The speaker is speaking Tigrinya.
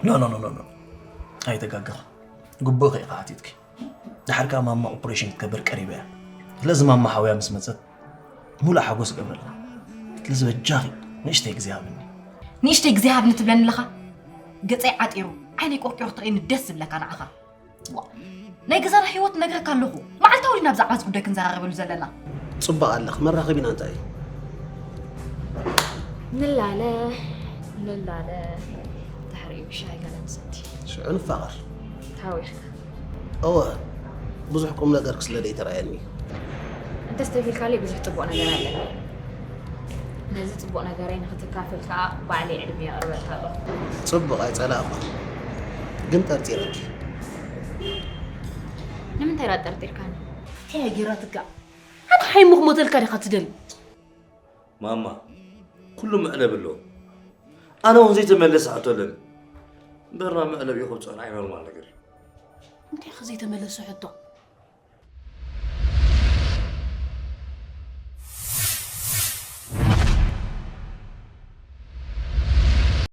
ኖ ኖ ኖ ኖ ኣይተጋገኻ። ግቡእ ከኢኻ ሓቲትኪ። ድሓር ከኣ ማማ ኦፕሬሽን ክትገብር ቀሪባ እያ። ስለዚ ማማ ሓውያ ምስ መጸት ሙሉእ ሓጎስ እገብረላ። ስለዚ በጃኺ ንእሽተይ ግዜ ሃብኒ። ንእሽተይ ግዜ ሃብኒ ትብለኒ ኣለኻ? ገጸይ ዓጢሩ ዓይነይ ቆርቂሩ ክትርእየኒ ደስ ዝብለካ ንዓኻ። ዋ፣ ናይ ገዛና ህይወት ነግረካ ኣለኹ። መዓልታዊ ዲና ብዛዕባ እዚ ጉዳይ ክንዘራረበሉ ዘለና? ጽቡቕ ኣለኽ። መራኸቢና እንታይ እዩ? ንላለ ንላለ ድሕሪኡ ሻሂ ገለ ንሰቲ። ሽዑ ንፋቐር። ታዊኽካ። እወ፣ ብዙሕ ቁም ነገርክ ስለ ዘይተራእየኒ። እንተስተብሂልካለይ ብዙሕ ጽቡቕ ነገር ኣለኒ። ነዚ ጽቡቕ ነገረይ ንኽትካፈል ከኣ ባዕለይ ዕድመ የቕርበልካ ኣለኹ። ጽቡቕ ኣይጸላእኩ፣ ግን ጠርጢረኪ። ንምንታይ ደኣ ጠርጢርካኒ? እንታይ እያ ጌራትካ? ኣታ ሓይሙ ክሞተልካ ዲኻ ትደሊ? ማማ፣ ኩሉ መዕለብ ኣለዎ። ኣነ እውን ዘይተመለሰ ሕቶ ኣለኒ። እምበርና መዕለብ እዩ ከብፅሖ ናይ ኖርማል ነገር እዩ። እንታይ ከ ዘይተመለሰ ሕቶ?